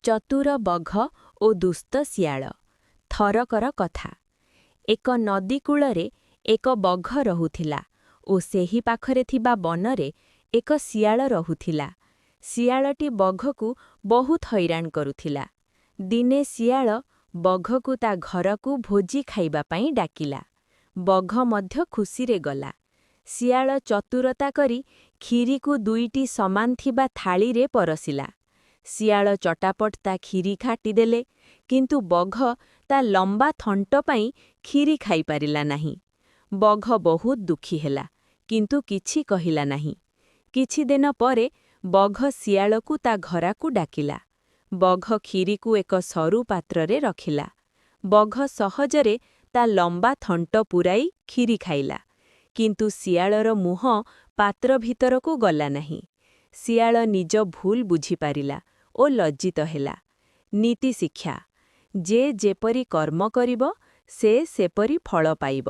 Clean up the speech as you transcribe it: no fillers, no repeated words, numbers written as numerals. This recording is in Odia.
ଚତୁର ବଘ ଓ ଦୁଷ୍ଟ ଶିଆଳ। ଥରକର କଥା। ଏକ ନଦୀ କୂଳରେ ଏକ ବଘ ରହୁଥିଲା ଓ ସେହି ପାଖରେ ଥିବା ବନରେ ଏକ ଶିଆଳ ରହୁଥିଲା। ଶିଆଳଟି ବଘକୁ ବହୁତ ହଇରାଣ କରୁଥିଲା। ଦିନେ ଶିଆଳ ବଘକୁ ତା ଘରକୁ ଭୋଜି ଖାଇବା ପାଇଁ ଡାକିଲା। ବଘ ମଧ୍ୟ ଖୁସିରେ ଗଲା। ଶିଆଳ ଚତୁରତା କରି ଖିରିକୁ ଦୁଇଟି ସମାନ ଥିବା ଥାଳିରେ ପରସିଲା। ଶିଆଳ ଚଟାପଟ୍ ତା ଖିରି କାଟିଦେଲେ, କିନ୍ତୁ ବଘ ତା ଲମ୍ବା ଥଣ୍ଟ ପାଇଁ ଖିରି ଖାଇପାରିଲା ନାହିଁ। ବଘ ବହୁତ ଦୁଃଖୀ ହେଲା, କିନ୍ତୁ କିଛି କହିଲା ନାହିଁ। କିଛି ଦିନ ପରେ ବଘ ଶିଆଳକୁ ତା ଘରାକୁ ଡାକିଲା। ବଘ ଖିରିକୁ ଏକ ସରୁ ପାତ୍ରରେ ରଖିଲା। ବଘ ସହଜରେ ତା ଲମ୍ବା ଥଣ୍ଟ ପୂରାଇ ଖିରି ଖାଇଲା। କିନ୍ତୁ ଶିଆଳର ମୁହଁ ପାତ୍ର ଭିତରକୁ ଗଲା ନାହିଁ। ଶିଆଳ ନିଜ ଭୁଲ ବୁଝିପାରିଲା ଓ ଲଜ୍ଜିତ ହେଲା। ନୀତିଶିକ୍ଷା, ଯେ ଯେପରି କର୍ମ କରିବ, ସେ ସେପରି ଫଳ ପାଇବ।